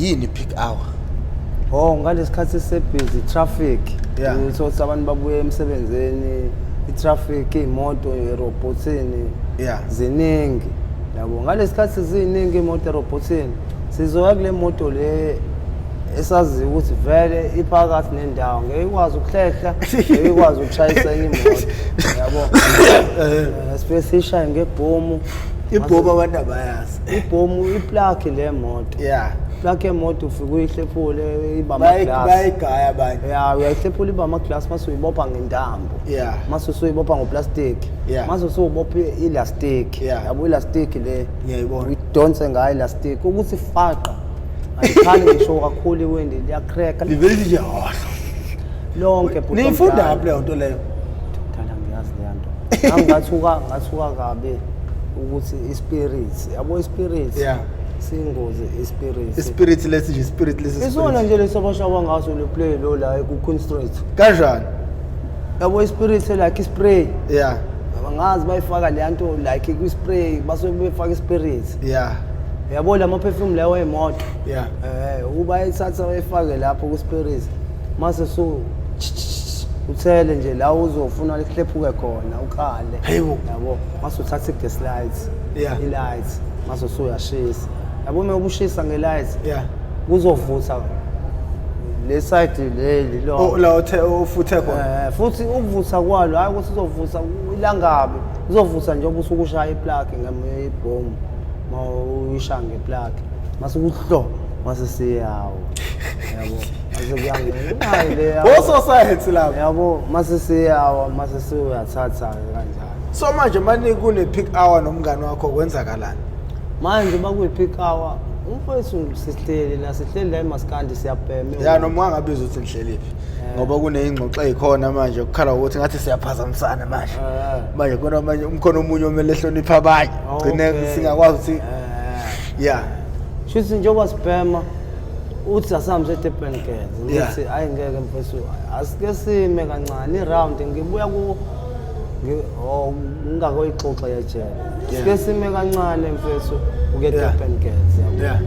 Yini peak hour? Oh, ngalesikhathi sebhizi traffic. Uthola abantu babuye emsebenzini, i-traffic, iy'moto erobhothini ziningi. Yabo, ngalesikhathi ziningi iy'moto erobhothini, sizoya kule moto le esaziyo ukuthi vele iphakathi nendawo, ngeke ikwazi ukuhlehla, ngeke ikwazi ukushayisa enye imoto. Yabo. Sifike sishaye ngebhomu. Ibhomu abantu abayazi. Ibhomu iplug le moto. Plug yemoto ufike uyihlephule iba ama-glass. Bayigaya abanye. Ya, uyayihlephula iba ama-glass mase uyibopha ngentambo. Mase usuyibopha ngoplastic. Mase usubopha i-elastic. Yabo i-elastic le. Ngiyayibona. Uyidonse ngayo i-elastic ukuthi faqa. Ayikhali ngisho kakhulu iwindi liyacrack. Livele nje hohlo. Lonke bhuti. Niyifunda ngaphi leyo nto leyo? Mdala ngiyazi leyo nto. Ngangathuka ngathuka kabi ukuthi ispirit, yabo ispirit. Siyingozi ispirit. Ispirit lesi nje, ispirit lesi. Isona nje lesabashaba ngaso le play lo la ku Queen Street. Kanjani? Yabo ispirit like ispray. Angazi bayifaka le nto like ku spray basuke befaka ispirit. Yabo la perfume lawo emoto. Uba ayithatha bayifake lapho ku spirit. Mase so uthele nje la uzofuna lihlephuke khona ukhale. Yabo mase uthatha i-gas light. I-light mase usuyashisa. Yabo uma ubushisa nge-light. Kuzovutha le side leli lo. Oh, la uthe ufuthe khona. Futhi ukuvutha kwalo hayi ukuthi uzovutha ilangabi. Uzovutha nje ubusuku ushaya iplug ngemibhomu. Mawuyishaya ngeplug. Mase kuhlo mase siyawo. Yabo. Mase kuyangena. Hayi le. Oso science lapho. Yabo mase siyawo mase siyathatha kanjalo. So manje manje kune peak hour nomngani wakho kwenzakalani? Manje bakuyi peak hour umfowethu sihleli la sihleli la eMaskandi siyabhema. Ya noma ungabiza ukuthi ngihleliphi. Ngoba kuneyingxoxo ezikhona manje ukukhala ukuthi ngathi siyaphazamisana manje. Manje khona manje umkhono omunye omele ehloniphe abanye. Gcine singakwazi ukuthi Shuthi njengoba sibhema uthi asambe eDurban Girls ngithi ayi ngeke mfowethu asike sime kancane iround ngibuya ku ngingakoyixoxa yejele. Sike sime kancane mfowethu uke Durban Girls yabo.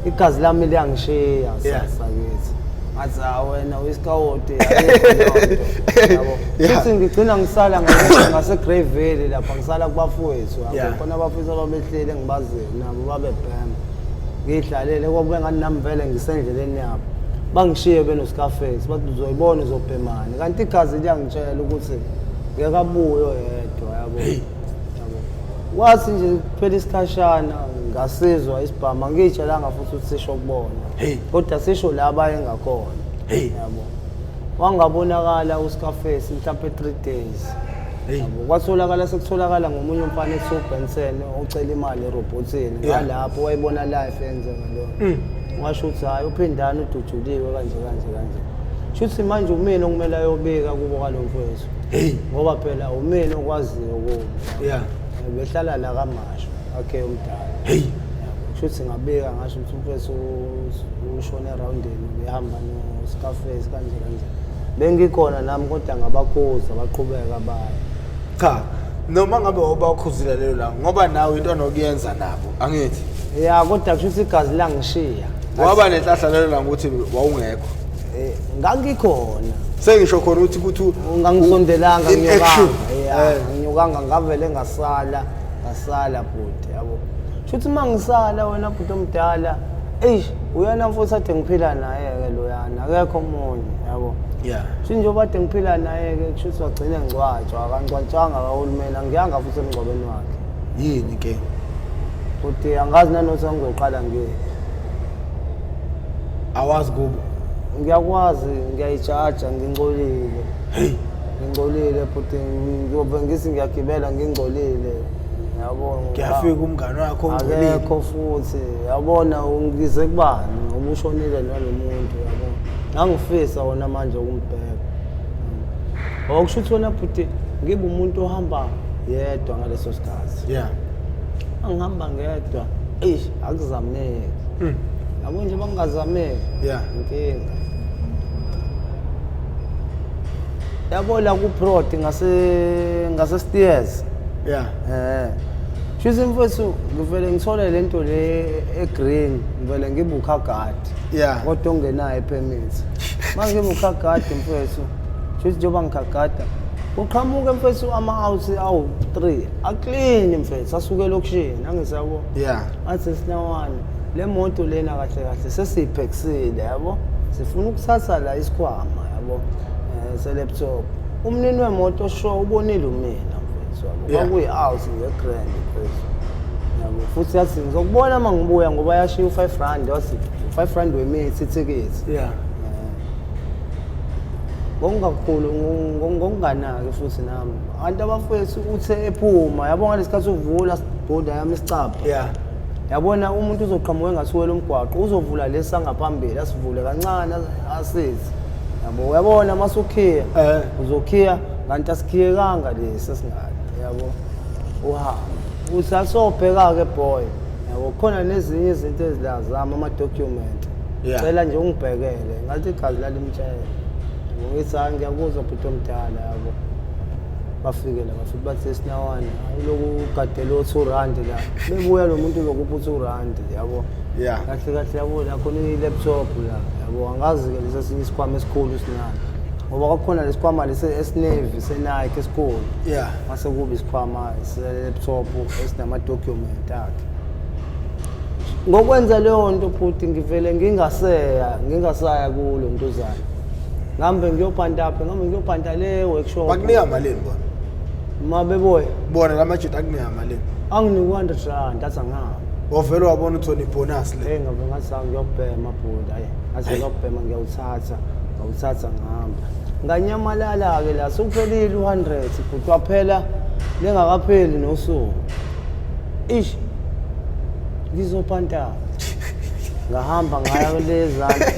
Igazi lami liyangishiya sakithi. Ngathi wena uyisikawoti yabo. Futhi ngigcina ngisala ngase Greyville lapha ngisala kubafowethu yabo. Khona abafowethu ababehleli engibaziyo nabo babebhema. Ngidlalele kwabe ngathi nami vele ngisendleleni yabo. Bangishiye benoScarface bathi uzoyibona uzobhemana. Kanti igazi liyangitshela ukuthi ngeke abuye oyedwa yabo. Yabo. Wathi nje kuphela isikhashana ngasizwa isibhamu angitshelanga futhi ukuthi sisho kubona. Kodwa sisho la abayengakhona. Yabo. Wangabonakala uScarface mhlawumbe 3 days. Yabo kwatholakala sekutholakala ngomunye umfana eTwo Benson ocela imali erobhothini ngalapho wayibona life yenzeka leyo. Washo ukuthi hayi uphindana udujuliwe kanje kanje kanje. Shuthi manje umina okumele ayobika kubo kalomfowethu. Ngoba phela umina okwaziyo kubo. Behlala la kaMashu akhe umdala. Shuthi ngabika ngasho ukuthi umfowethu ushone eroundini behamba noScarface kanje kanje. Bengikhona nami kodwa ngabakhuza baqhubeka baye. Cha, noma ngabe wabakhuzile lelo la ngoba nawe into onokuyenza nabo angithi. Ya kodwa kusho ukuthi igazi langishiya. Waba nenhlahla lelo la ukuthi wawungekho. Ngangikhona. Sengisho khona ukuthi kuthi ngangisondelanga nginyukanga. Ya, nginyukanga ngavele ngasala, ngasala bhuti yabo. Shuthi mangisala wena bhuti omdala, eish uyena mfowethu ade ngiphila naye ke loyana, akekho omunye yabo. Shuthi njengoba ade ngiphila naye ke kushuthi wagcina ngcwatshwa, akangcwatshwanga kahulumeni, angiyanga futhi emngcwabeni wakhe. Yini ke? Futhi angazi nanothi ngizoqala ngiye. Awazi kubo. Ngiyakwazi, ngiyayijaja ngingcolile. Ngingcolile futhi ngiyobe ngithi ngiyagibela ngingcolile. Yabo. Ngiyafika umngane wakho ongcolile. Akekho futhi. Yabona ngize kubani ngoba ushonile nalomuntu yabo. Ngangifisa wona manje ukumbheka. Okusho ukuthi wena bhuti ngibe umuntu ohamba yedwa ngaleso sikhathi. Angihamba ngedwa. Eish akuzameki. Yabo nje bangazameki. Inkinga. Yabo la ku Prod ngase Steers. Shuthi mfethu ngivele ngithole lento le e-green, ngivele ngibukhagadi. Kodwa ongenayo ipermit. Manje ngibukhagadi mfethu. Shuthi njengoba ngikhagada uqhamuke mfethu ama-out awu-3 aclean mfethu asuke elokishini angisabo. Athi sinawane le moto lena kahle kahle sesiyiphekisile yabo. Sifuna ukuthatha la isikhwama yabo se-laptop. Umnini wemoto sho ubonile umina mfethu yabo. Kwakuyi-out nge-grand mfethu. Yabo futhi yathi ngizokubona uma ngibuya ngoba yashiya u-5 rand wathi 5 rand wemithi ithikithi. Ngokungakhulu ngokunganaki futhi nami. Abantu abafethu uthe ephuma yabo ngalesikhathi uvula sibhoda yami isicabha. Yabona umuntu uzoqhamuka engasuwela umgwaqo uzovula lesi sangaphambili asivule kancane asize. Yabo uyabona masukhiya uzokhiya kanti asikhiyekanga lesi esingaka yabo uhamba usasobheka ke boy yabo khona nezinye izinto ezilazama ama document cela nje ungibhekele ngathi igazi lalimtshela ngithi hayi ngiyakuzwa bhuti omdala yabo bafike la bafike bathi sinawana uloku ugadele o-2 rand la bebuya lo muntu uzokupha u-2 rand yabo kahle kahle yabo la khona i-laptop la yabo angazi-ke lesi esinye isikhwama esikhulu sinani ngoba kwakukhona lesikhwama lesi esinevi se-Nike esikhulu mase kuba isikhwama se-laptop esinama-document akhe. Ngokwenza leyo nto bhuti ngivele ngingasaya kulo ntuzana. Ngihambe ngiyobhanta phi, ngihambe ngiyobhanta le workshop. Bakunika malini bona? Ma beboya. Bona la majita akunika malini? Anginika 100 rand athi angihambe. Wavele wabona uthona ibonus le. Hey ngabe ngathi ngiyobhema bhuti, hayi ngathi ngiyobhema ngiyawuthatha, ngawuthatha ngihamba. Nganyamalala ke la sokuphelile u100 bhuti waphela lengakapheli nosuku. Ish ngizopanta. Ngahamba ngaya kulezandla.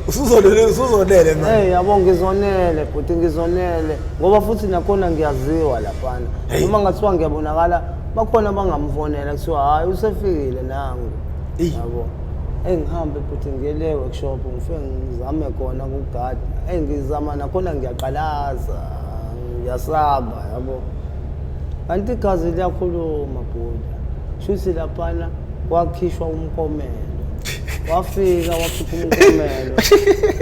Usuzonele manje. Hey yabo ngizonele bhuti ngizonele ngoba futhi nakhona ngiyaziwa laphana. Noma ngathiwa ngiyabonakala bakhona abangamfonela kuthiwa hayi usefikile nangu. Yabo. Hey ngihambe bhuti ngiye le workshop ngifike ngizame khona kugada. Hey ngizama nakhona ngiyaqalaza ngiyasaba yabo. Kanti igazi liyakhuluma bhuti. Shuthi laphana wakhishwa umkomelo. Wafika wakhipha umkomelo.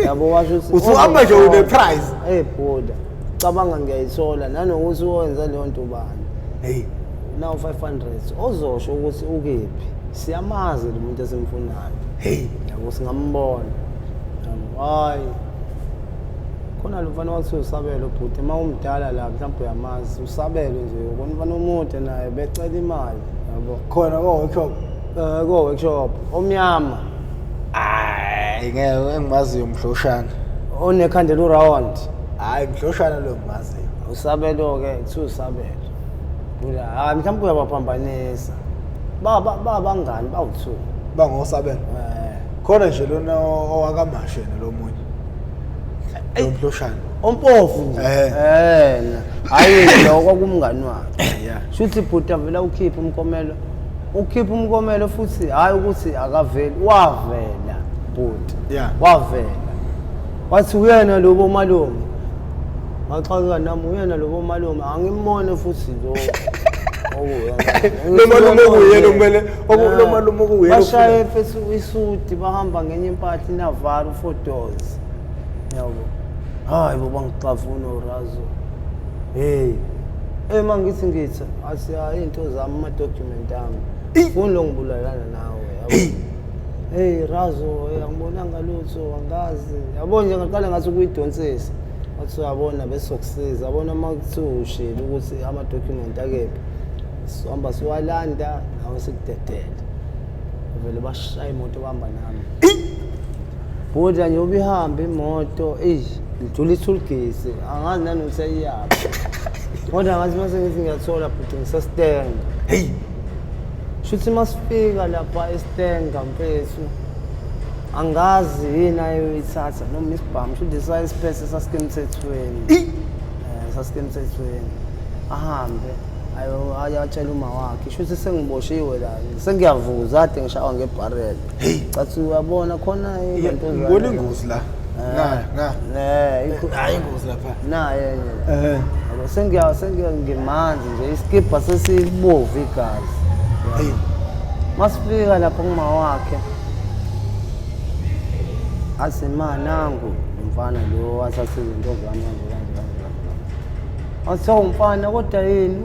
Yabo washo ukuthi usuhamba nje une prize. Hey bhuti, cabanga ngiyayithola nanokuthi wenza leyo nto bani. Hey now 500 ozosho ukuthi ukephi. Siyamazi lo muntu esimfunayo. Hey yabo singambona. Hayi khona lo mfana wathi usabelo bhuti uma umdala la mhlawumbe uyamazi usabelo nje ubona umfana omude naye becela imali yabo khona ko workshop ko workshop omnyama. Hayi ngeke engimaziyo mhloshana onekhanda lu round. Hayi mhloshana lo ngimaziyo usabelo ke kuthiwa usabelo. Buda hayi mhlawumbe uyabaphambanisa. Bangani bawu2 bangosabelo. Khona nje lona owakamashe lo munye. Lomhloshana ompofu nje. Hayi lo kwakumngani wakhe. Shuthi bhuti avela ukhipha umkomelo. Ukhipha umkomelo futhi hayi ukuthi akaveli wavela bhuti. Wavela. Wathi uyena lo bomalume. Maxaka nami uyena lo bomalume angimbone futhi lo. Lo malume okuyena kumele lo malume okuyena. Bashaye mfethu isuti bahamba ngenye impahla inavaro 4 doors. Yabo. Hayi bo bangixavuna urazo. Hey. Ema ngithi athi hayi into zami ama document ami. Ufuna longibulalana nawe yabo. Hey Razo angibonanga lutho angazi. Yabo nje ngaqala ngathi ukuyidonsisa. Wathi uyabona besokusiza yabona makuthiwa ushilo ukuthi ama document akephi. Sihamba siwalanda nawe sikudedele. Vele bashaya imoto bahamba nami. Bhuti nje ubihamba imoto idlula ithulugisi angazi nanokuthi iyaphi. Kodwa ngathi mase ngithi ngiyathola bhuti ngisestenga. Hey shuthi masifika lapha estenga mfethu angazi yini ayoyithatha noma isibhamu shuthi sayisiphethe sasike emthethweni. Sasike emthethweni. Ahambe ayatshela uma wakhe shuthi sengiboshiwe la sengiyavuza ade ngishawa ngebharel. Cathi uyabona khona into ngibona ingozi la. Na hayi ingozi lapha. Naye nje. Yabo sengiya ngimanzi nje iskibha sesibovu igazi. Hey. Masifika lapho kuma wakhe athi ma nangu umfana lo wathatha izinto zami kanje kanje kanje kanje. Wathi umfana kodwa yini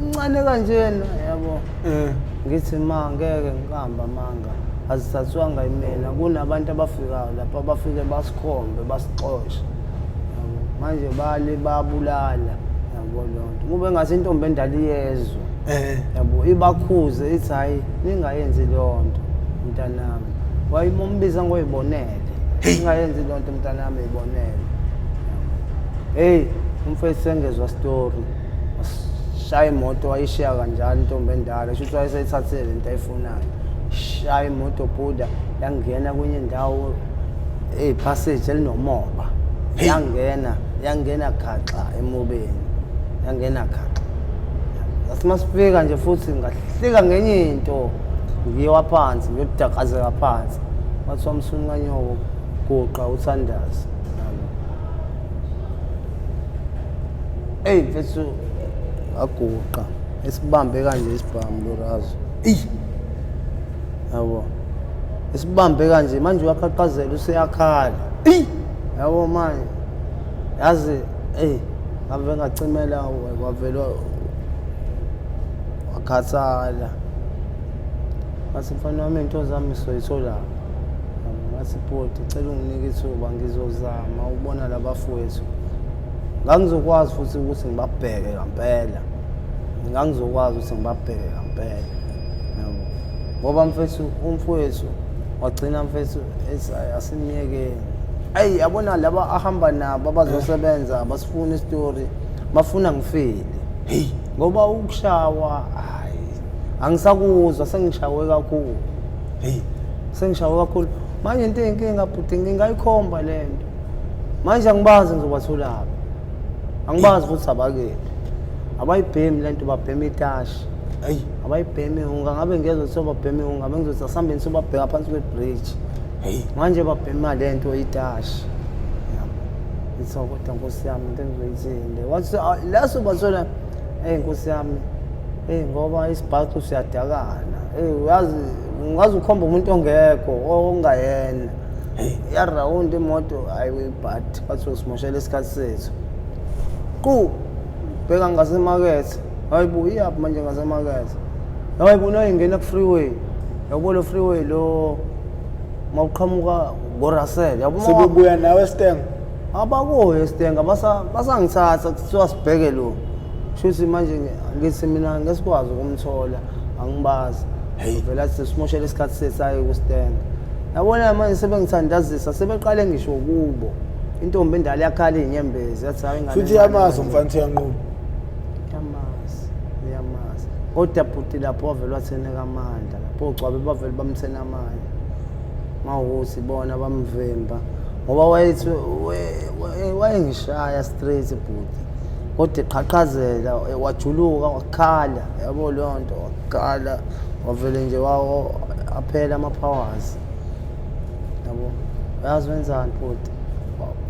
umncane kanjena yabo. Ngithi ma ngeke ngikamba amanga azithathwanga imina kunabantu abafikayo lapha abafike basikhombe basixoshe yabo manje bali babulala yabo leyo nto kube ngathi intombi endala iyezwa yabo ibakhuze ithi hayi ningayenzi leyo nto mntanami wayimombiza ngoyibonele ningayenzi leyo nto mntanami ibonele hey umfethu sengezwa story shaya imoto wayishiya kanjalo intombi endala sho ukuthi wayeseyithathele into ayifunayo shaya imoto bhuda yangena kwenye indawo eyiphasage elinomoba yangena khaxa emobeni yangena khaxa yathi masifika nje futhi ngahlika ngenye into ngiwa phansi ngiyodakazeka phansi wathi wamsuni kanyoko guqa uthandaze. Eyi mfethu aguqa esibambe kanje isibhamu lo Razo. Eyi yabo esibambe kanje manje uyaqhaqhazela useyakhala. Eyi yabo manje yazi eyi ngave ngacimela kwavela wakhathala. Ngathi mfana wami into zami soyithola. Ngathi bhuti cela unginike ithuba ngizozama ukubona labafowethu. Ngangizokwazi futhi ukuthi ngibabheke ngempela. Ngangizokwazi ukuthi ngibabheke ngempela. Yabo. Ngoba mfethu umfowethu wagcina mfethu ethi asimyekeni. Ayi yabona laba ahamba nabo abazosebenza basifuna isitori bafuna ngifile. Hey ngoba ukushawa hayi angisakuzwa sengishawe kakhulu. Hey sengishawe kakhulu. Manje into eyinkinga bhuti ngingayikhomba lento. Manje angibazi ngizobatholaphi. Angibazi futhi abakephi. Abayibhemi lento babhema itashi. Ayi abayibhemi unga ngabe ngezwe kuthiwa babheme unga bengizothi asihambeni sobabheka phansi kwe-bridge. Hey manje babhema lento itashi. Yabo. Ngithi kodwa nkosi yami into engizoyithini le. Wathi la sobathola hey nkosi yami hey ngoba isibhaxu siyadakana. Hey uyazi ungaze ukhomba umuntu ongekho ongayena. Hey ya round imoto hayi but bathi usimoshela isikhathi sethu. Ku bheka ngasemakethe. Hayibo iyaphi manje ngasemakethe. Hayibo nayo ingena ku freeway. Yabo lo freeway lo mawuqhamuka ngoRussell. Yabo sebebuya nawe Steng. Abakuyo Steng basangithatha kuthiwa sibheke lo. Shuthi manje ngithi mina ngesikwazi ukumthola angibazi. Vele athi simoshela isikhathi sethu aye kuSteng. Yabona manje sebengithandazisa sebeqale ngisho kubo. Intombi endala yakhala izinyembezi yathi hayi ingane. Futhi yamazi umfana uyanquma. Yamazi, yamazi. Kodwa bhuti lapho wavele watheneka amandla lapho ogcwabe bavele bamthena amandla. Mawukuthi bona bamvimba ngoba wayethi wayengishaya straight bhuti. Kodwa eqhaqhazela wajuluka wakhala yabo leyo nto wakhala wavele nje aphela ama-powers. Yabo uyazi wenzani bhuti?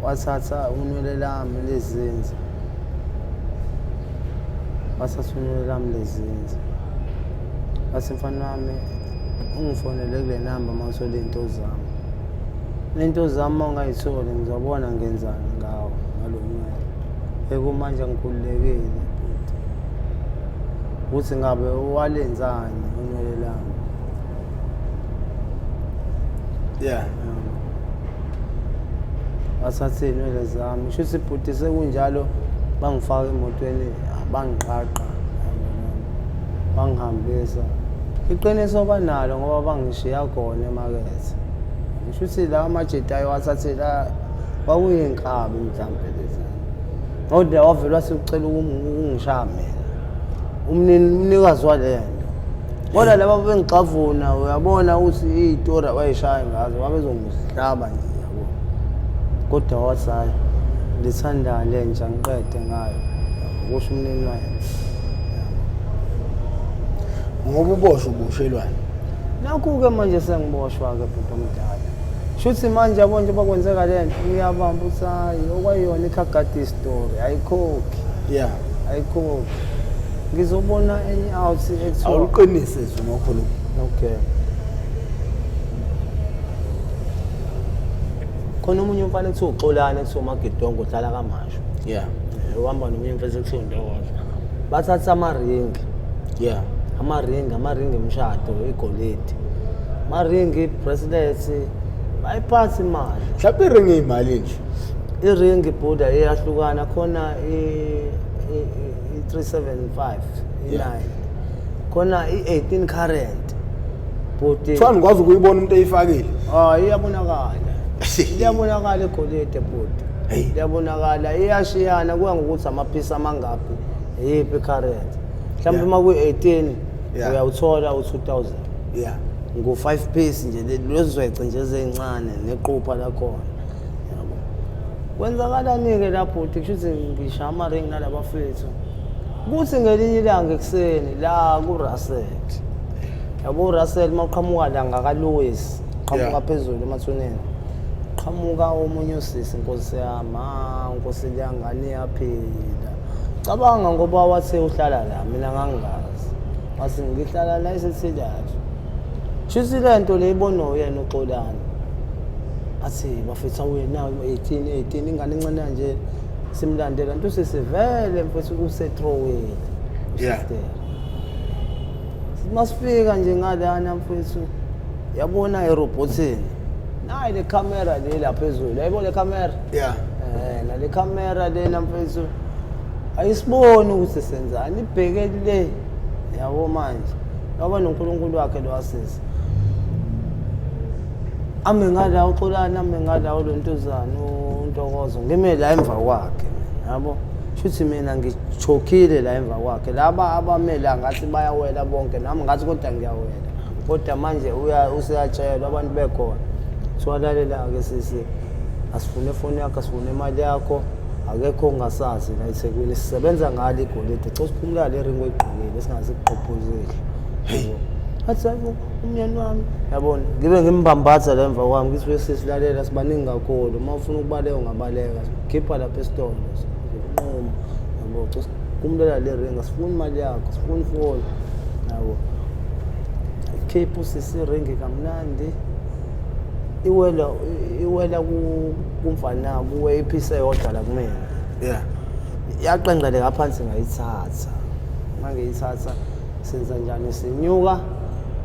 Wathatha unwele lami lezinzi. Wathatha unwele lami lezinzi. Wathi mfana wami ungifonele kule namba uma uthola iy'nto zami. Lento zami uma ungayitholi ngizobona ngenzani ngawo ngalo nywele. Ekumanje ngikhululekile bhuti. Ukuthi ngabe walenzani unwele lami. Yeah. Wathatha iy'nwele zami. Shuthi bhuti sekunjalo bangifaka emotweni bangiqaqa. Bangihambisa. Iqiniso banalo ngoba bangishiya khona emakethe. Shuthi la amajita ayewathathela kwakuyinkabi mhlampe lezi. Kodwa wavele wasekucela ukungishaya mina. Umnikazi wale nto. Kodwa laba bengixavuna uyabona ukuthi iy'tori abayishaya ngazo babezongihlaba nje yabo. Kodwa wathi hhayi ngithanda le nja ngiqede ngayo. Kusho umnini wayo. Ngoba uboshwe uboshelwane. Nakhu-ke manje sengiboshwa-ke bhuti omdala. Shuthi manje yabo nje bakwenzeka le nto ngiyabamba ukuthi hayi okwayona ikhagadi story ayikhokhi. Yeah. Ayikhokhi. Ngizobona enye out ekuthiwa Awuqinise izwi uma ukhuluma. Okay. Khona omunye umfana ekuthiwa uXolane, ekuthiwa uMagidongo, uhlala kaMashu. Uhamba nomunye umfethu ekuthiwa uNtokozo. Bathatha amaringi. Amaringi, amaringi emshado, igolide. Amaringi, bracelets, bayiphatha imali. Mhlawumbe iringi imali nje. Iringi buda iyahlukana, khona i-375, i-9. Khona i-18 current. Bhuti. Kuthiwa ngikwazi ukuyibona umuntu eyifakile. Ah, iyabonakala. Iyabonakala igolide bhuti. Hey. Iyabonakala, iyashiyana kuya ngokuthi amaphisi amangaphi, iyiphi current. Mhlawumbe uma kuyi-18 uyawuthola u-2000. Ngu-5 piece nje, lezwece nje ezincane nequpha lakhona. Yabo. Kwenzakalani-ke lapho bhuti, kusho ukuthi ngishaya amaringi nalabafethu. Kuthi ngelinye ilanga ekuseni la ku-Russell. Yabo uRussell uma uqhamuka la ngaka-Lewis, qhamuka phezulu emathuneni. Qhamuka omunye usisi, Nkosi yami, Nkosi liyangane iyaphila. Cabanga ngoba wathi uhlala la, mina ngangingazi. Wathi ngihlala la eSithilazo. Shuthi le nto le ibonwa uyena uXolani. Athi bafethu awuyena 18 18 ingane encane kanje simlandela nto sisivele mfethu usetrowini. Sister. Masifika nje ngalana mfethu yabona erobotini. Nayi le camera le la phezulu. Yayibona le camera? Nale camera lena mfethu ayisiboni ukuthi senzani, ibheke le. Yabo manje. Yaba noNkulunkulu wakhe lo asisi. Ame ngala uXolani, ame ngala uLontuzana, uNtokozo. Ngime la emva kwakhe. Yabo. Shuthi mina ngichokile la emva kwakhe. Laba abame la ngathi bayawela bonke, nami ngathi kodwa ngiyawela. Kodwa manje useyatshelwa abantu bekhona. Kuthiwa lalela-ke sisi, asifune ifoni yakho, asifune imali yakho, akekho ongasazi la eThekwini. Sisebenza ngalo igolide, cela usikhumula le ringi oyigqokile singaze sikuqophozele. Athi hayibo umyeni wami, yabona ngibe ngimbambatha la emva kwami, ngithi wesisi lalela, sibaningi kakhulu, uma ufuna ukubaleka ungabaleka, khipha lapha esitolo nquma, yabo, cela usikhumulela le ringi, asifuni imali yakho, asifuni ifoni, yabo. Khipha usisi iringi kamnandi, iwela kumfana kuwe iphise eyodwa la kumina. Yaqengqeleka phansi ngayithatha. Mangiyithatha senza njani, sinyuka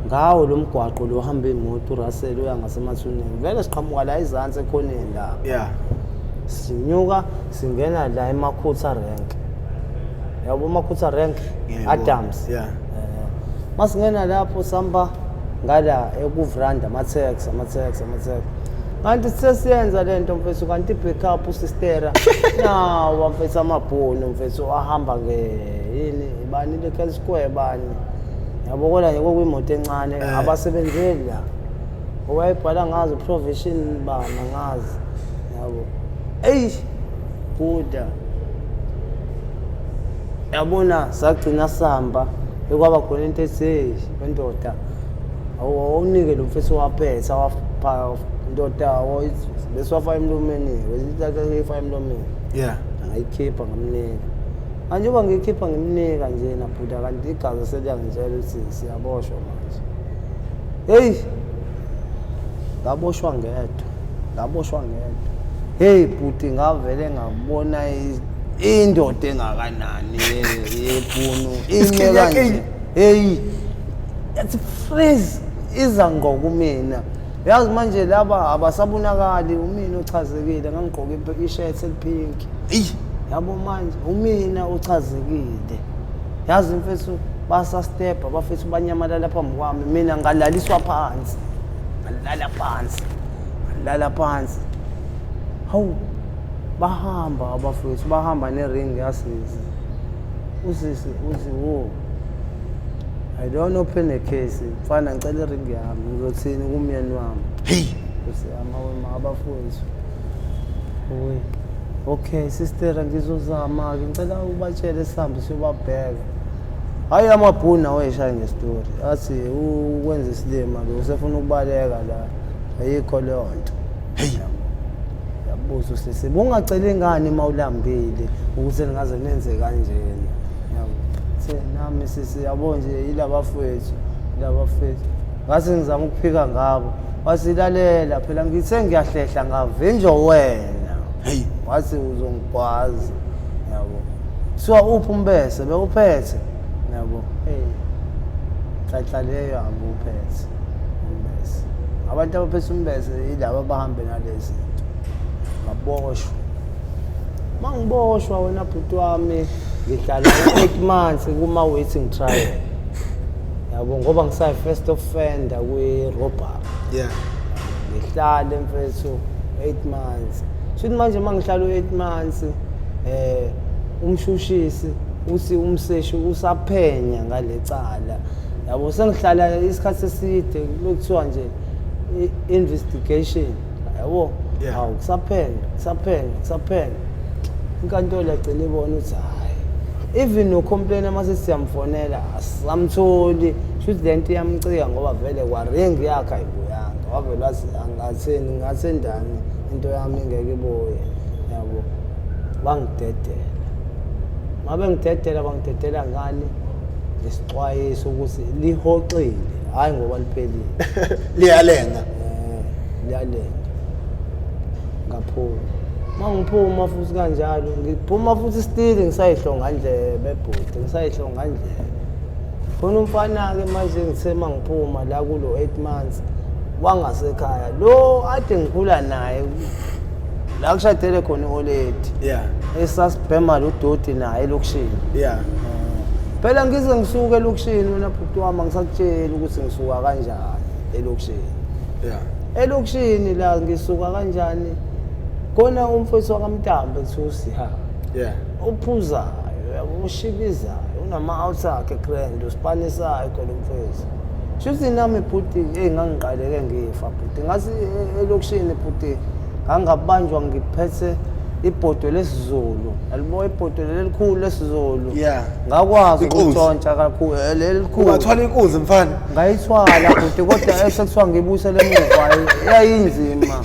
ngawo lo mgwaqo lo hamba imoto uRussell uya ngasemathuneni. Vele siqhamuka la ezansi ekhoneni la. Sinyuka singena la eMakhutha rank. Yabo eMakhutha rank, Adams. Masingena lapho samba ngala ekuvranda ama-tax, ama-tax, ama-tax. Kanti sesiyenza le nto mfethu, kanti i-backup usistera nawa mfethu amabhunu mfethu ahamba nge yini bani le Ken Square bani. Yabo kodwa nje kwakuyimoto encane abasebenzeli la. Owayebhala ngazo provision bani angazi. Yabo. Eish buda. Yabona sagcina samba ekwaba khona into ethi hey wendoda awunike lo mfethu waphetha wafaka ndoda bese wafaka emlomeni, wesithatha efaka emlomeni. Ngayikhipha ngamnika. Manje uba ngiyikhipha ngimnika nje nabhuda, kanti igazi seliyangitshela ukuthi siyaboshwa manje. Hey, ngaboshwa ngedwa, ngaboshwa ngedwa. Hey bhuti, ngavele ngabona indoda engakanani yebhunu ime kanje. Hey, yathi freeze iza ngqo kumina. Yazi manje laba abasabonakali, umina ochazekile, ngangigqoke i-shirt elipink. Yabo manje umina ochazekile. Yazi mfethu basastepha bafethu banyamalala phambi kwami, mina ngalaliswa phansi. Ngalala phansi. Ngalala phansi. Hawu bahamba abafethu, bahamba nering yasisi. Usisi uthi wo I don't open a case. Mfana ngicela iring yami, ngizothini kumyeni wami? Hey, Nkosi yami, awe abafowethu. Oy. Okay sister, ngizozama ke, ngicela ubatshele sihambe siyobabheka. Hayi amabhunu nawo eshaya ngestori. Athi ukwenza isilima lo usefuna ukubaleka la. Ayikho leyo nto. Hey. Yabuza usisi, bungaceli ingane uma ulambile ukuthi ningaze nenze kanjena. Yabo. Sena wami sisi, yabo nje yilabafowethu, yilabafowethu. Ngase ngizama ukuphika ngabo. Wasilalela phela ngithe ngiyahlehla ngavinjwa wena. Hey. Wathi uzongigwaza. Yabo. Kuthiwa uphi umbese bewuphethe. Yabo. Hey. Nhlanhla leyo angiwuphethe umbese. Abantu abaphethe umbese yilaba abahambe nalezi zinto. Ngaboshwa. Mangiboshwa wena bhuti wami ngihlala 8 months kuma waiting trial. Yabo ngoba ngisayi first offender kwi robbery. Yeah. Ngihlale mfethu 8 months. Shuthi manje mangihlala u8 months umshushisi uthi umseshi usaphenya ngalecala. Yabo sengihlala isikhathi eside lokuthiwa nje investigation. Yabo hawu kusaphenya, kusaphenya, kusaphenya. Inkantolo yagcina ibona ukuthi hayi even no complainer mase siyamfonela asamtholi, shuthi lento iyamcika ngoba vele kwa ring yakhe ayibuyanga, wavele wathi angatheni ngathendani into yami ingeke ibuye. Yabo bangidedela, mabe ngidedela bangidedela ngani ngesixwayiso ukuthi lihoxile, hayi ngoba liphelile. Liyalenga, liyalenga. Ngaphuma, mangiphuma futhi kanjalo ngiphuma futhi still ngisayihlonga ndlebe bhuti, ngisayihlonga ndlebe. Khona umfana-ke manje ngithe mangiphuma la kulo 8 months wangasekhaya lo ade ngikhula naye la kushadele khona i-oledi, yeah, esasibhema lo doti naye elokishini. Yeah. Phela ngize ngisuke elokishini wena bhuti wami, angisakutsheli ukuthi ngisuka kanjani elokishini. Yeah. Elokishini la ngisuka kanjani, khona umfowethu wakaMntambo kuthiwa uSiha. Yeah. Uphuzayo, yabo, ushibizayo, unama-out akhe grand, usipanisayo khona umfowethu. Shuthi nami bhuti, hey ngangiqaleke ngifa bhuti. Ngasi elokishini bhuti ngangabanjwa ngiphethe ibhodo lesiZulu. Yalibo ibhodo lelikhulu lesiZulu. Yeah. Ngakwazi Inkunzi. ukuntshontsha kakhulu lelikhulu. Ungathwala inkunzi mfana. Ngayithwala bhuti kodwa esekuthiwa ngibuyisele emuva yayinzima.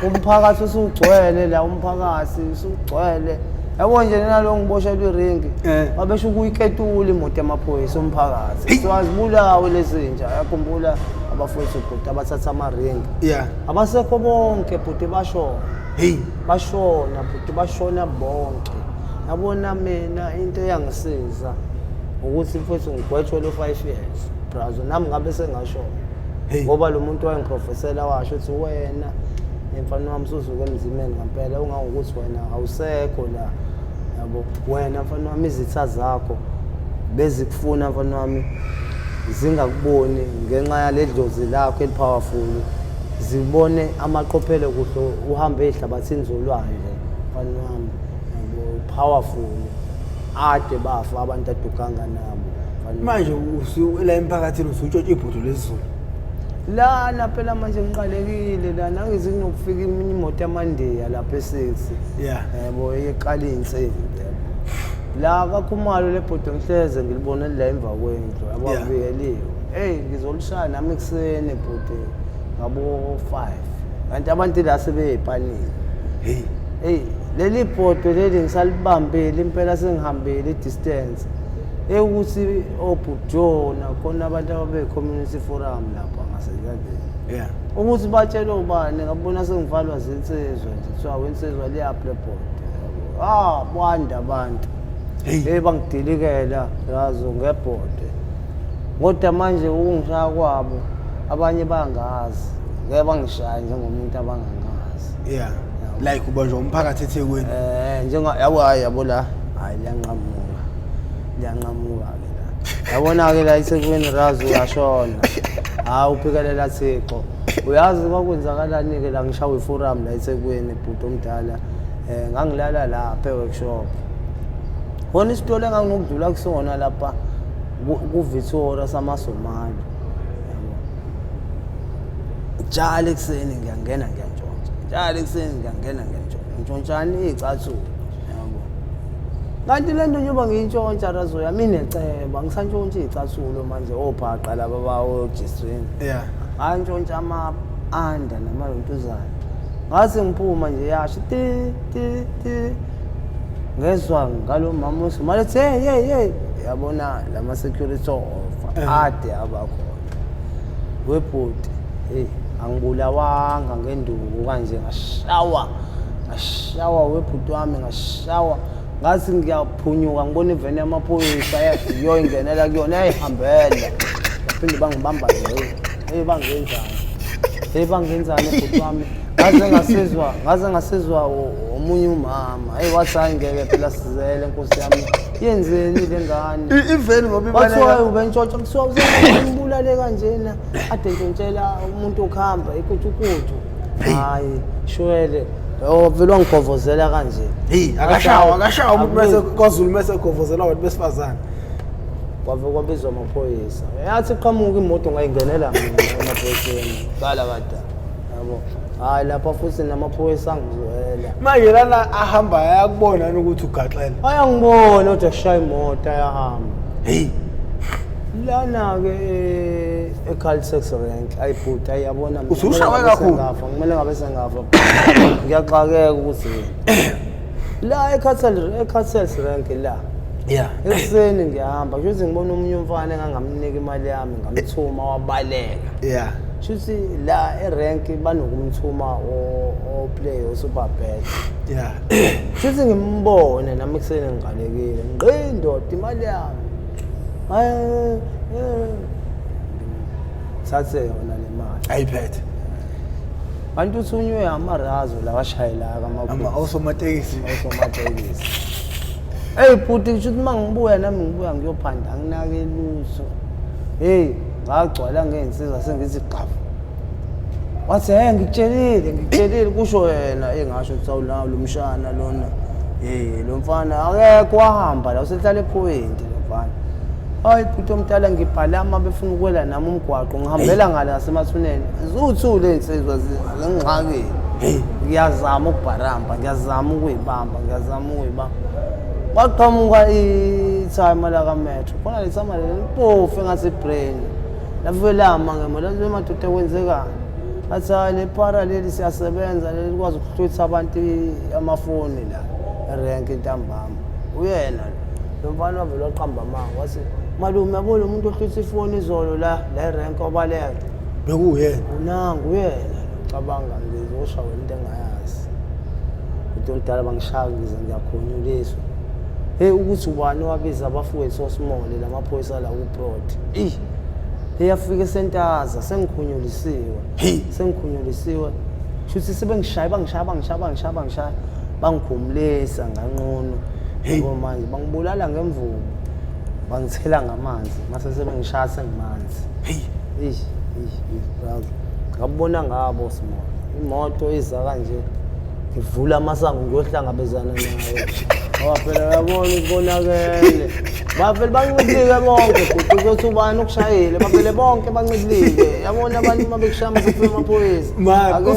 Umphakathi usugcwele la, umphakathi usugcwele. Yabo nje nalo ngiboshelwe iringi. Babesho ukuyiketula imoto yamaphoyisa umphakathi. So azibulawe lezinja. Yakhumbula abafowethu bhuti abathatha amaringi. Yeah. Abasekho bonke bhuti bashona. Hey. Bashona bhuti, bashona bonke. Yabona mina into eyangisiza ukuthi mfowethu ngigwetshwe lo 5 years. Brazo nami ngabe sengashona. Hey. Ngoba lo muntu wayengiprofesela washo ukuthi wena mfana wami usuzuke emzimeni ngempela, ungangokuthi wena awusekho la. Yabo wena mfana wami izitha zakho bezikufuna mfana wami zingakuboni ngenxa yaledlozi lakho elipowerful, zibone amaqophelo kuhle uhambe ezihlabathini zolwandle mfana wami. Yabo powerful ade bafa abantu aduganga nabo manje la emphakathini usutshontsha ibhodo lesiZulu lana phela manje ngiqalekile lana ngize kunokufika iminye imoto yamandiya lapha e6. Yeah. Yebo eqala insimbi la kaKhumalo lebhodo ngihleze ngilibone la emva kwendlu yabo avikeliwe. Hey ngizolishaya nami ekuseni bhuti ngabo 5 kanti abantu la sebeyipanile. Hey hey leli bhodo leli ngisalibambile impela sengihambile i-distance ekuthi obhujo nakhona abantu ababe community forum lapha ngasenyandeni. Yeah. Ukuthi batshele ubani ngabona sengivalwa zinsizwa nje kuthiwa wensizwa liyaphi le bhodo. Ah bwanda abantu. Hey bangidilikela yazo ngebhodo. Kodwa manje ukungishaya kwabo abanye bangazi. Ngeke bangishaye njengomuntu abangangazi. Yeah. Like ubanjwa umphakathi eThekwini. Njenga yabo hayi yabo la. Hayi liyanqamuka. Liyanqamuka ke la. Yabona ke la eThekwini razu uyashona. Hayi uphikelela Thixo. Uyazi kwakwenzakalani ke la ngishawa iforum la eThekwini bhuti omdala. Ngangilala lapha eworkshop. Khona isitolo enganginokudlula kusona lapha kuVictoria samaSomali. Njalo ekuseni ngiyangena ngiyantshontsha. Njalo ekuseni ngiyangena ngiyantshontsha. Ntshontshani iy'cathulo. Yabo. Kanti le nto njengoba ngiyintshontsha razo yami ineceba, ngisantshontsha iy'cathulo manje ophaqa laba bawo-G-string. Yeah. Ngantshontsha ama-anda namalontuzana. Ngase ngiphuma nje yasho ti ti ti. Ngezwa ngalo mama uSomali ethi hey hey hey. Yabona lama security offer ade abakhona. Webhuti, hey, angibulawanga ngenduku kanje, ngashawa. Ngashawa webhuti wami, ngashawa. Ngathi ngiyaphunyuka ngibona iveni yamaphoyisa yoyingenela kuyona yayihambela. Baphinde bangibamba nje. Hey, bangenzani? Hey, bangenzani bhuti wami? Ngaze ngasizwa omunye umama. Hey, wathi hayi ngeke phela sizele nkosi yami. Yenzeni le ngane? Iveni ngoba ibaleka. Kwathiwa ubentshontsha, kuthiwa uzombulale kanjena. Ade ntshontshela umuntu okuhamba ikutukutu. Hayi, shwele. Oh, vele wangigovozela kanje. Hey, akashawa umuntu bese kwaZulu bese govozela abantu besifazane. Kwave kwabizwa amaphoyisa. Yathi qhamuka imoto ngayingenela mina emaphoyiseni. Bala bada. Yabo. Hayi lapha futhi namaphoyisa angizwela. Manje lana ahamba ayakubona ukuthi ugaxele. Ayangibona kodwa kushaya imoto ayahamba. Hey. Lana ke eCaltex rank ayibhuti ayabona mina. Usushawe kakhulu. Kumele ngabe sengafa. Ngiyaxakeka ukuthi la eCaltex rank la. Yeah. Ekuseni ngiyahamba kusho ngibona omunye umfana engangamnika imali yami ngamthuma wabaleka. Yeah. Shuthi la erank banokumthuma o play o super bet. Yeah. Shuthi ngimbone nami ekuseni ngigalekile. Ngqi ndoda imali yami. Hayi thathe yona le mali. Ayiphethe. Bantu uthunywe amarazo la washayela ama osomatekisi. Osomatekisi. Hey bhuti kusho ukuthi mangibuya nami ngibuya ngiyophanda anginake lutho. Hey ngagcwala ngensizwa sengithi qafu. Wathi hey ngikutshelile kusho yena engasho ukuthi awulawo lo mshana lona. Hey lo mfana akekho wahamba la usehlala ePoint lo mfana. Hayi bhuti omdala ngibhalama befuna ukwela nami umgwaqo ngihambela ngale ngasemathuneni. Zuthule insizwa zingixakile. Ngiyazama ukubharamba, ngiyazama ukuyibamba, ngiyazama ukuyibamba. Kwaqhamuka itimer la kaMetro. Khona le timer le lipofu engathi brain. Lavelama ngemoto lathi madoda kwenzekani? Athi hayi le para leli siyasebenza leli likwazi ukuhlwitha abantu amafoni la erenki ntambama. Uyena lo mfana wavele waqamba amanga wathi malume yabo lo muntu ohlwitha ifoni izolo la erenki wabaleka. Bekuyena. Nangu uyena cabanga ngizoshawa into engayazi. Umuntu omdala bangishaya ngize ngiyakhonyuliswa. Hey ukuthi ubani wabiza abafowethu osimole lamaphoyisa la kuProd. Eh. Eyafika esentaza sengikhunyulisiwe. Sengikhunyulisiwe. Shuthi sebengishaya bangishaya bangikhumulisa nganqunu. Yebo manje bangibulala ngemvubu. Bangithela ngamanzi mase sebengishaya sengimanzi. Hey. Eish, brother. Ngabona ngabo small. Imoto iza kanje. Ngivula amasango ngiyohlangabezana nayo. Ngoba phela uyabona ukubonakele. Bavele bancibilike bonke futhi ukuthi ubani okushayile bavele bonke bancibilike. Yabona abantu uma bekushaya mase amaphoyisa. Manje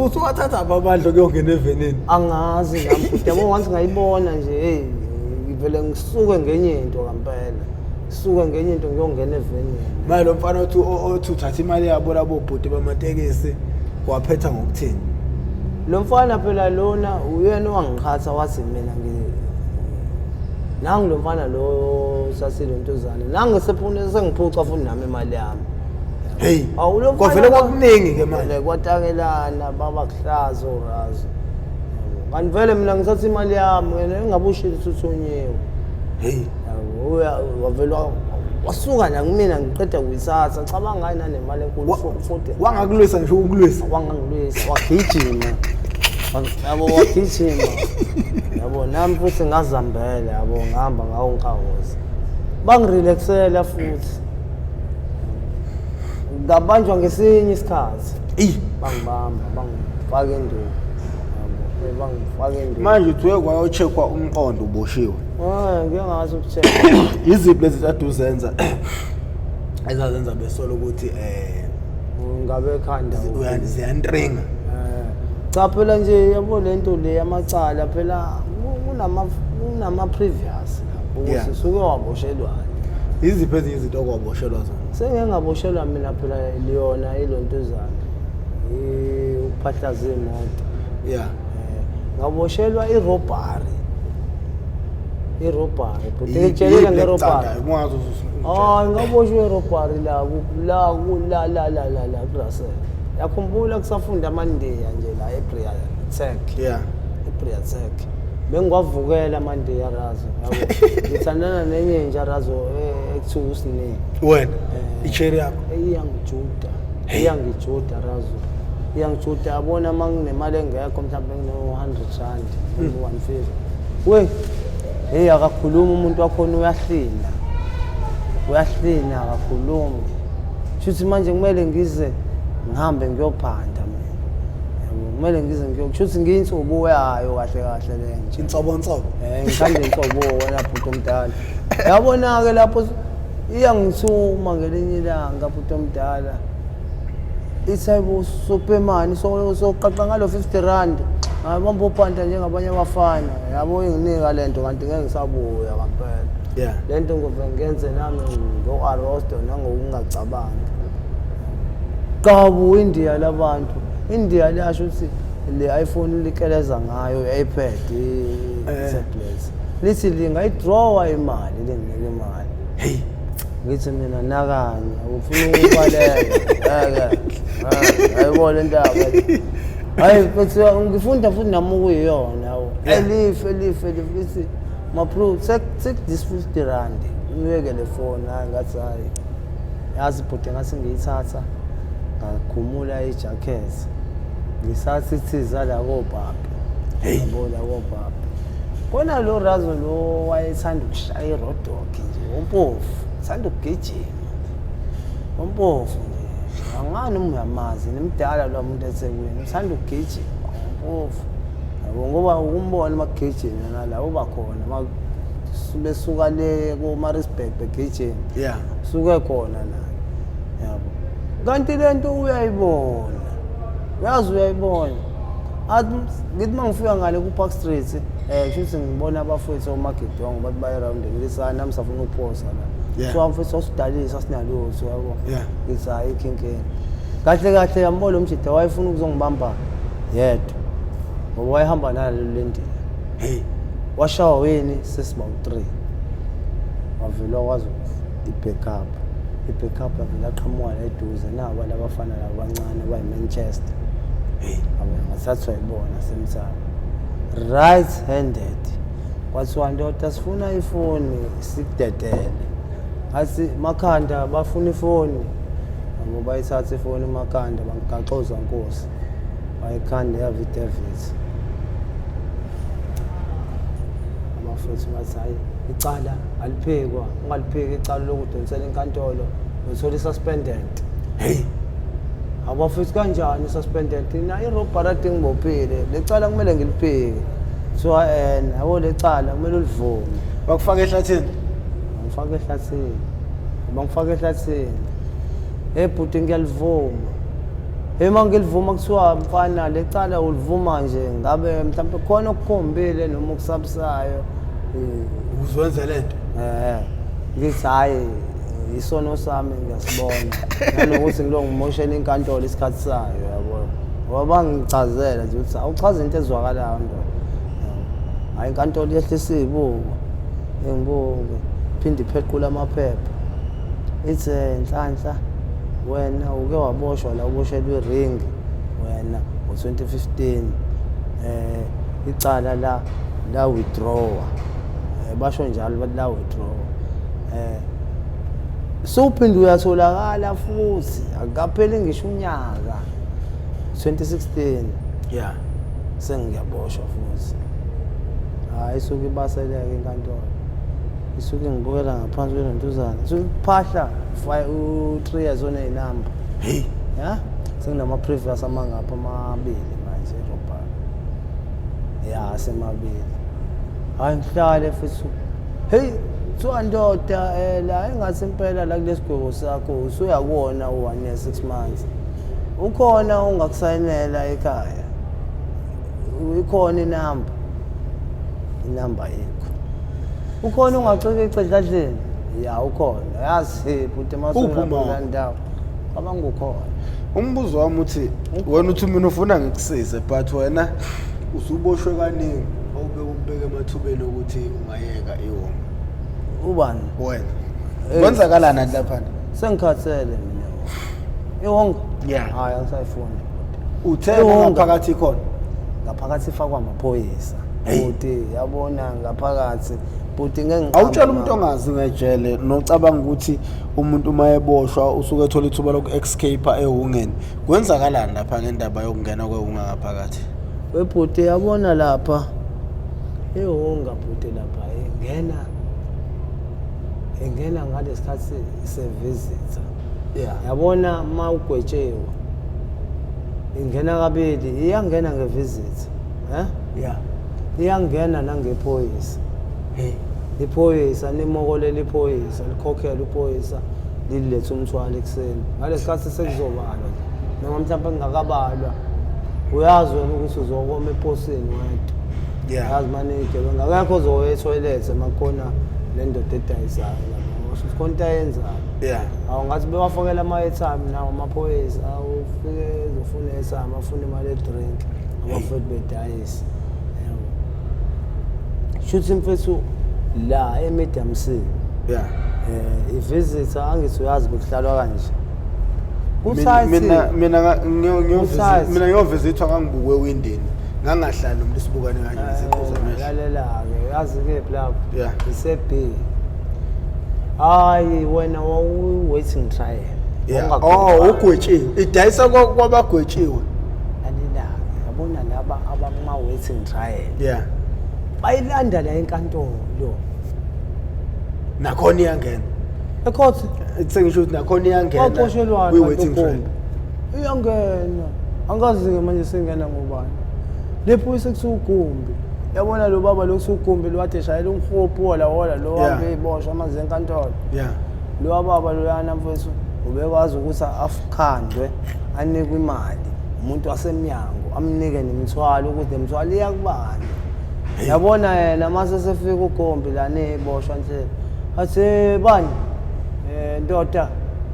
usuwathatha ababandla kuyongena evenini. Angazi nami futhi yabo once ngayibona nje hey ngivele ngisuke ngenye into ngempela. Suke ngenye into ngiyongena evenini. Manje lo mfana othi uthatha imali yabo labo bhuti bamatekisi waphetha ngokuthini? Lo mfana phela lona uyena owangiqhatha wathi mina nangu lo mfana lo sasilontuzane nangu sephune sengiphuca futhi nami imali yami. Hey, kwavele kwakuningi ke manje kwatakelana baba kuhlaza orazo. Kanti vele mina ngithatha imali yami wena engabushilo ukuthi uthunyiwe. Hey, uya wavele wasuka la kumina ngiqeda kuyithatha cabanga hayi nanemali enkulu futhi wangakulwisa ngisho ukulwisa wangangilwisa wagijima yabo wagijima yabo nami futhi ngazambela yabo ngihamba ngawo nkahoza bangirelaxela futhi ngabanjwa ngesinye isikhathi bangibamba bangifaka induku yabo bangifaka induku manje uthiwe kwayocheckwa umqondo uboshiwe. Ngike ngazi ukucheck. Iziphi lezi kade uzenza ezazenza besola ukuthi ngabe ekhanda ziyantringa? Cha phela nje yabo lento le yamacala phela kunama previous lapho ukuthi usuke waboshelwana. Iziphi ezinye izinto okwaboshelwa zona? Sengeke ngaboshelwa mina phela liyona ilontuzana. Ukuphahlaza imoto. Yeah. Ngaboshelwa irobbery. I-robbery bhuti, ngitshelile nge-robbery. Hayi, ngaboshwa i-robbery la la la la la la la kuRussell. Yakhumbula kusafunda amandiya nje la eBria Tech. Yeah. eBria Tech. Bengiwavukela amandiya razo, yabo. Ngithandana nenye inja razo ekuthiwa uSine. Wena icherry yakho iyangijuda. Iyangijuda razo. Iyangijuda, yabona uma nginemali engekho mhlawumbe ngino-100 rand, 150. We, hey, akakhuluma umuntu wakhona, uyahlina. Uyahlina, akakhulumi. Shuthi manje kumele ngize ngihambe ngiyophanda mina. Yabo, kumele ngize ngiyokushuthi ngiyinsobo yayo kahle kahle le nje. Insobonsobo. Ngithanda insobo wena bhuti omdala. Yabona-ke lapho iyangithuma ngelinye ilanga bhuti omdala. Ithi hayibo sopemani soqaqa ngalo 50 rand. Ngabamba uphanda njengabanye abafana. Yabo inginika lento kanti ngeke ngisabuya kampela. Yeah. Lento ngove ngenze nami ngo-arresto nangokungacabangi. Qabu India labantu. India liyasho ukuthi le iPhone likeleza ngayo i-iPad, i-tablet. Lithi lingayidrawa imali, linginike imali. Hey. Ngithi mina nakanye ufuna ukubaleka. Ngeke. Ayibona le ndaba. Hayi futhi ngifunda futhi nami ukuyiyona yabo. Elife elife elife mapro take this 50 rand. Ngiyeke le phone hayi ngathi hayi. Yazi bhuti ngathi ngiyithatha ngakhumula ijacket. Ngisathi thiza la kobaba. Hey. Yabo la kobaba. Kona lo razo lo wayethanda ukushaya irodog nje, umpofu, uthanda ukugijima. Umpofu nje. Angani uma uyamazi, nimdala lo muntu eThekwini, uthanda ukugijima, umpofu. Yabo ngoba ukumbona makugijima nala uba khona besuka le ko Maritzburg begijima. Yeah. Suke khona naye. Yabo. Kanti lento uyayibona. Uyazi uyayibona. Athi ngithi mangifika ngale ku Park Street, kusho ngibona abafowethu oMagidongo bathi baye round ngithi hayi nami safuna ukuphosa la. Yeah. So mfowethu wasidalisa sinalutho yabo. Yeah. Ngithi hayi inkinga. Kahle kahle yambona umjida wayefuna ukuzongibamba yedwa. Ngoba wayehamba nalo lendila. Hey. Washawa wini sesiba u3. Wavela wazi i-backup. I-backup yavela aqhamuka la eduze nabo labafana laba abancane bayi-Manchester. Hey. Yabo ngathathwa yibona semthamo. Right handed. Kwathiwa ndoda sifuna ifoni sikudedele. Ngathi makhanda bafuna ifoni. Yabo bayithatha ifoni makhanda bangigaxoza nkosi. Bayikhanda yavidavid. Abafowethu bathi hayi icala aliphekwa, ungalipheki icala lokudonsela inkantolo, uthola i-suspended. Hey. Abafowethu kanjani i-suspended? Na i-robbery ngibophile, lecala kumele ngilipheke. So yabo lecala kumele ulivume. Bakufaka ehlathini? Ngifaka ehlathini. Bangifaka ehlathini. Hey bhuti ngiyalivuma. Hey mangilivuma kuthiwa mfana lecala ulivuma nje ngabe mhlawumbe khona okukhombile noma okusabisayo. Uzwenze lento. Ngithi hayi isono sami ngiyasibona. Nanokuthi ngilo ngimoshela inkantolo isikhathi sayo yabo. Ngoba bangichazela nje ukuthi awuchaza into ezwakalayo ndoda. Hayi inkantolo yehlisa izibuko. Ngibuke phinde iphequla amaphepha. Ithe Nhlanhla wena uke waboshwa la uboshelwe iring wena ngo-2015 icala la withdraw. Basho njalo bathi la withdraw. Sowuphinde uyatholakala futhi akukapheli ngisho unyaka 2016. Yeah. Sengiyaboshwa futhi. Hayi isuke ibaseleke inkantolo. Isuke ngibukela ngaphansi kwelentuzana. Isuke iphahla 3 years oneyinamba. Hey. Yeah. Senginama previous amangapha amabili manje robbery. Yeah, semabili. Hayi ngihlale futhi. Hey, kuthiwa ndoda la engathi impela la kulesigwebo sakho usuyakubona u1 year 6 months. Ukhona ongakusayinela ekhaya. Ikhona inamba. Inamba yikho. Ukhona ongacika edladleni? Ya ukhona. Yazi bhuti Uphi uma? masungula ndawo. Cabanga ukhona. Umbuzo wami uthi wena uthi mina ufuna ngikusize but wena usuboshwe kaningi awubeka Ukubeka emathubeni ukuthi ungayeka iwonga. Ubani? Wena. Kwenzakalani lapha? Sengikhathele mina. Iwonga? Yeah. Hayi, angisayifuni. Uthe ngaphakathi khona. Ngaphakathi ifakwa amaphoyisa. Bhuti, yabona ngaphakathi. Bhuti ngeke awutshela umuntu ongazi ngejele nocabanga ukuthi umuntu uma eboshwa usuke ethola ithuba loku-escape ehungeni. Kwenzakalani lapha ngendaba yokungena kwehunga ngaphakathi? Webhuti, yabona lapha ihunga bhuti lapha ingena ngalesikhathi se-visitor. Yabona uma ugwetshiwe ingena kabili, iyangena nge-visitor, Yeah. Iyangena nangephoyisa. Hey. Iphoyisa nimokolela iphoyisa, likhokhela iphoyisa, lilethe umthwalo ekuseni. Ngalesikhathi sekuzobalwa nje. Noma mhlawumbe kungakabalwa. Uyazi wena ukuthi uzokoma eposini wedwa. Yeah. Yazi manje igebengu akekho ozoya etoilet emakhona le ndoda edayisayo lapha. Usho ukuthi khona into ayenzayo. Yeah. Awu ngathi bewafakela ama-airtime nawo amaphoyisa, awufike ezofuna i-airtime, afune imali ye-drink, abafowethu bedayisa. Yabo. Shuthi mfethu la e-Medium C. Yeah. I-visitor angithi uyazi bekuhlalwa kanje. Ku-tight. Mina Ku-tight. mina ngiyovisithwa ngangibukwe ewindini. Ngangahlali nomuntu sibukane kanje nesiqhuza amehlo. Lalela-ke, uyazi kephi lapho? Yeah. Ise-B. Hayi wena wawu-waiting trial. Yeah. Wawungagwetshwanga. Oh, ugwetshiwe. Idayisa kwabagwetshiwe. Lalela-ke, yabona laba abakuma-waiting trial. Yeah. Bayilanda la enkantolo. Nakhona iyangena. Ecourt. Sengisho ukuthi nakhona iyangena. Baxoshelwana Kwi-waiting trial. Iyangena. Angazi-ke manje singena ngobani. Lephoyisa kuthiwa uGumbi. Yabona lo baba lo kuthiwa uGumbi lo kade eshayela umhophu wola wola lo Yeah. hambe ey'boshwa amanzi enkantolo. Yeah. Lo baba loyana mfethu ubekwazi ukuthi afukhandwe anikwe imali umuntu wasemnyango amnike nemithwalo ukuthi nemithwalo iyakubani. Yabona yena mase sefika uGumbi lana eboshwa nje. Athi bani? Ndoda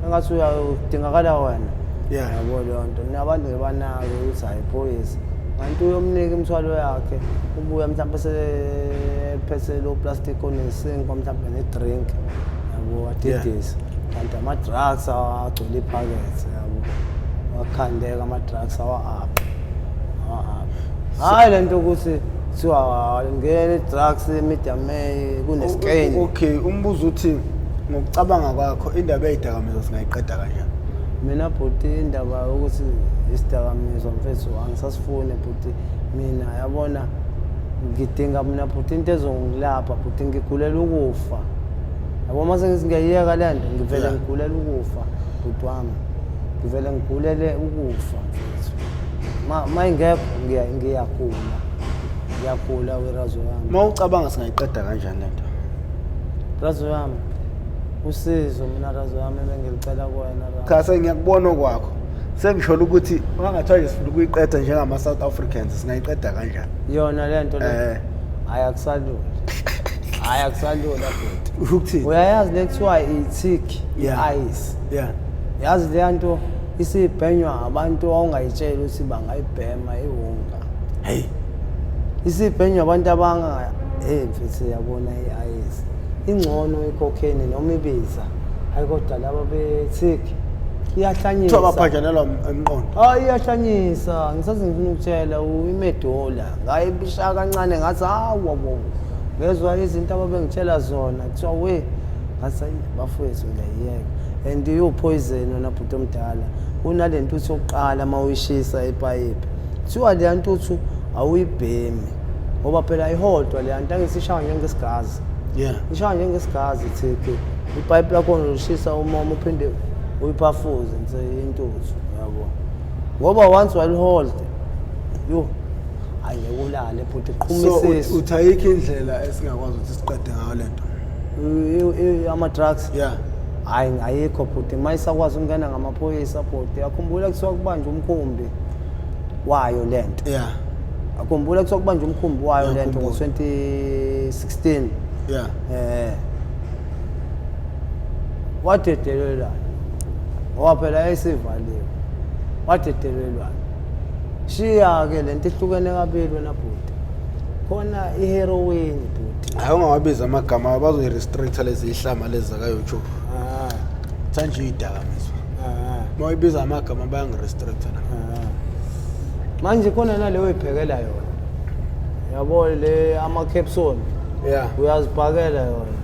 engathi uyadingakala wena. Yeah. Yabo leyo nto. Nabantu nje banake ukuthi hayi phoyisa. Kanti uyomnika imithwalo yakhe ubuya mhlawumbe sephethe lo plastic onesinkwa mhlawumbe ne-drink. Yabo adidise. Kanti ama-drugs agcwele iphakethe yabo. Wakhandeka ama-drugs awa-up. Awa-up. Hayi le nto ukuthi kuthiwa ngena i-drugs e-Medium A kune-scan. Okay, umbuzo uthi ngokucabanga kwakho indaba yezidakamizwa singayiqeda kanjani? Mina bhuti indaba yokuthi isidakamizwa mfethu angisasifuni bhuti. Mina yabona ngidinga mina bhuti into ezongilapha bhuti, ngigulela ukufa. Yabo mase ngithi ngiyayiyeka le nto ngivele ngigulela ukufa bhuti wami. Ngivele ngigulele ukufa mfethu. Ma ingekho ngiyagula. Ngiyagula werazo yami. Mawucabanga singayiqeda kanjani lento? Razo yami. Usizo mina razo yami ebengicela kuwena Razo. Cha sengiyakubona okwakho. Sengisholo ukuthi ungangathiwa nje sifuna ukuyiqeda njengama South Africans singayiqeda kanjani? Yona lento le. Hayi akusalula. Hayi akusalula bhuti. Usho ukuthini? Uyayazi le kuthiwa i-tick, i-ice. Yeah. Yazi le nto isibhenywa abantu awungayitsheli ukuthi bangayibhema iwunga. Hey. Isibhenywa abantu abanga hey mfethu yabona i-ice. Ingcono i-cocaine noma ibiza. Hayi kodwa laba be-tick iyahlanyisa. Kuthiwa baphanjanelwa emqondo. Hayi iyahlanyisa. Ngisaze ngifuna ukutshela imedola. Ngayibisha kancane ngathi hawu wo. Ngezwa izinto ababengitshela zona kuthiwa we ngathi bafowethu ngiyayiyeka. And iyo poison wena bhuti omdala. Kunale ntuthu yokuqala mawuyishisa ipayipi. Kuthiwa le ntuthu awuyibhemi ngoba phela ihodwa le nto angisishaya njengesigazi. Yeah. Ishaya njengesigazi thiki. Ipayipi lakho ulishisa umomo uphinde uyiphafuze nje intuthu yabo. Ngoba once walihold yo hayi ngeke ulale bhuti qhuma isisu. So uthi ayikho indlela esingakwazi ukuthi siqede ngayo lento. Ama drugs. Yeah. Hayi ayikho bhuti mayisakwazi ukungena ngamaphoyisa bhuti. Akhumbula kuthiwa kubanjwe umkhumbi wayo lento. Yeah. Akhumbula kuthiwa kubanjwe umkhumbi wayo lento ngo-2016. Yeah. Wadedelelwana. Ngoba phela yayisivaliwe. Wadedelelwana. Shiya ke lento ihlukene kabili wena bhuti. Khona i-heroin bhuti. Hayi, ungawabiza amagama, bazoyi-restricta lezi ihlama lezi zaka-YouTube. Ah, Thanje iyidakamizwa. ah, Uma uyibiza amagama bayangi-restricta la. ah. Manje khona nale oyiphekela yona. Yabo le ama-capsule uyazibhakela yona.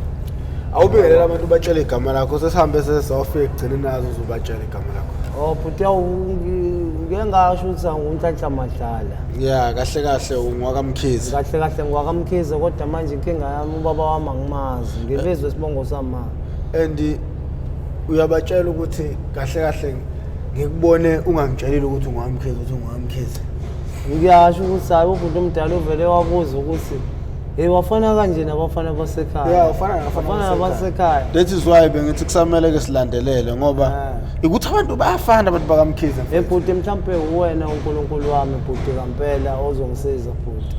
Awubingelela abantu, ubatshele igama lakho, sesihambe sesizofika ekugcineni nazo uzobatshela igama lakho. Oh bhuti, yawu ngike ngasho ukuthi anguNhlanhla Madlala. Ya, kahle kahle ungwakamkhize. Kahle kahle ngwakamkhize, kodwa manje inkinga yami ubaba wami angimazi. Ngibizwe isibongo sama. And uyabatshela ukuthi kahle kahle ngikubone ungangitshelile ukuthi ungwakamkhize, ukuthi ungwakamkhize. Ngiyasho ukuthi hayi, ubhuti omdala uvele wabuza ukuthi hey, wafana kanje nabafana basekhaya. Yeah, ufana nabafana Ufana nabasekhaya. That is why bengithi kusamele ke silandelele ngoba ukuthi abantu bayafana, abantu bakamkhize. Hey bhuti, mhlampe uwena uNkulunkulu wami bhuti kampela ozongisiza bhuti.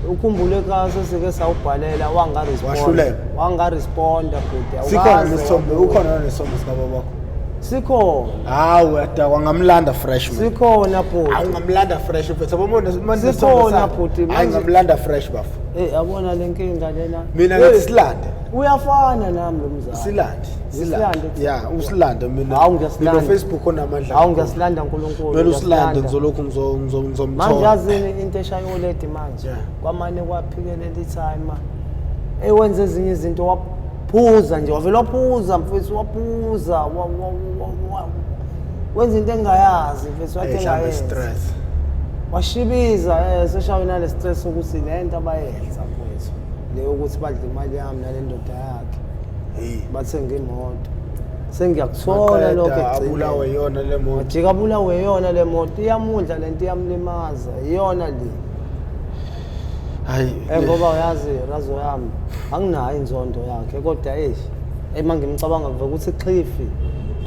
Ukhumbule ka sesike sawubhalela wanga-respond. Wahluleka. Wanga-responda bhuti. Sikhona Awukaze nesithombe, wabuya. ukhona nesithombe sikababa wakho. Sikhona. Hawu, uyadakwa, ngamlanda fresh man. Sikhona bhuti. Hawu, ngamlanda fresh mfethu. Yabo manje Sikhona, bhuti, hayi, manje- ngamlanda fresh bafo. Eh yabona le nkinga lena. Mina Hey, ngathi silande. Uyafana nami lo mzali. Silande. Silande. Ya, usilande mina. Hawu, ngiyasilanda. Mina Facebook onamandla. Hawu, ngiyasilanda uNkulunkulu. Kumele usilande, ngiyasilanda. ngizolokhu Manje ngizomthola. yazini into eshaya oledi manje. Kwamane kwaphikelela i-timer. Ewenza ezinye izinto, waphuza nje, wavele waphuza mfethu, waphuza wenza into engayazi mfethu, wathi Eh, mhlawumbe engayenzi. stress. Washibiza seshawe nale stress ukuthi le nto abayenza mfethu le yokuthi badle imali yami nale ndoda yakhe, Hey. bathenga imoto, sengiyakuthola lokho Maqeda ekugcineni. abulawe yona le moto. Wajika abulawe yona le moto, iyamudla le nto, iyamlimaza iyona le. Hayi. Ngoba uyazi razo yami anginayo inzondo yakhe, kodwa eish, ema ngimcabanga kuve ukuthi xhifi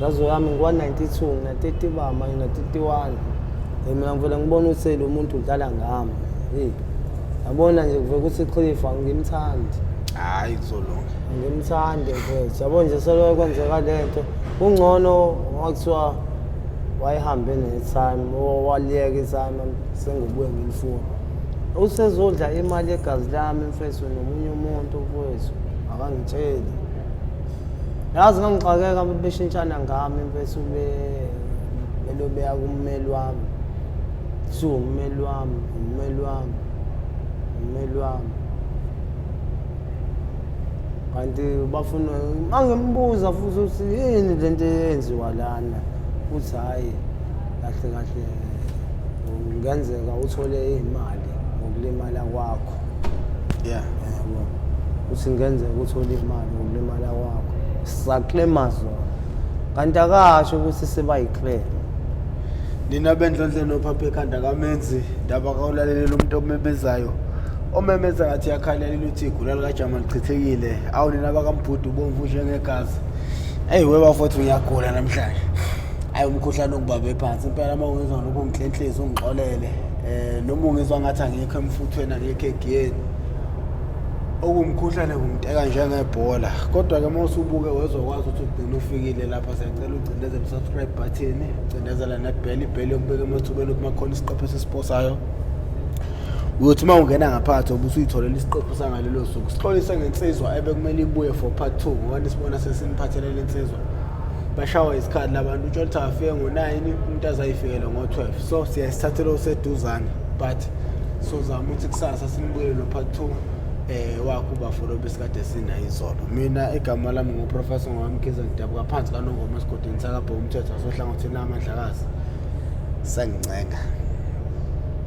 razo yami ngwa-92 ngina-30 bama ngina-31. Mina ngivele ngibona ukuthi lo muntu udlala ngami. Hey, yabona nje kuve ukuthi xhifi angimthandi. Hayi, kuzolunga. Angimthandi mfethu, yabo nje selokhu kwenzeka le nto, kungcono kwakuthiwa wayehambe ne-time, waliyeka i-time, sengibuye ngilifuna. Usezodla imali yegazi lami mfethu nomunye umuntu mfethu, akangitsheli. Yazi ngangixakeka beshintshana ngami mfethu, belobeya kummeli wami, kuthiwa ummeli wami, ummeli wami, ummeli wami, kanti bafuna mangimbuza futhi ukuthi yini lento eyenziwa lana, uthi hhayi, kahle kahle kungenzeka uthole iy'mali ngokulimala kwakho. Yabo, uthi kungenzeka uthole iy'mali ngokulimala kwakho, sizaklema zona, kanti akasho ukuthi sebayiklema. Nina bendlondle nophapha ekhanda kamenzi ndaba kawulalelela umuntu omemezayo, omemeza ngathi yakhalela ukuthi igula likajama lichithekile. Awu nina bakambhudu ubomvu njengegazi. Eyi webafowethu, ngiyagula namhlanje. Ayi, umkhuhlane ongibambe phansi impela. Uma ungizwa lokhu ngihlenhlezi, ungixolele noma ungizwa ngathi angikho emfuthweni, angikho egiyeni, okuwumkhuhlane kungiteka njengebhola. Kodwa-ke uma usubuke wezokwazi ukuthi ugcine ufikile lapha, siyacela ucindezele u-subscribe button, ucindezela nebheli, ibheli yokubeka emathubeni ukuthi makhona isiqephu esisiposayo, uyothi uma ungena ngaphakathi obe usuyitholela isiqephu sangalelo suku. Sixolise ngensizwa ebekumele ibuye for part 2, ngoba nisibona sesiniphathelele insizwa, bashawa isikhathi labantu. Utshela ukuthi akafike ngo-9, umuntu azayifikele ngo-12, so siyasithathela oseduzane, but sozama ukuthi kusasa sinibuyele no-part 2 wakho ubafo lo besikade sinayo izolo. Mina igama lami nguProfessor Ngwamkhize, ngidabuka phansi kaNongoma esigodini sakabheka umthetho wasohlangothini lamandlakazi. Sengincenga.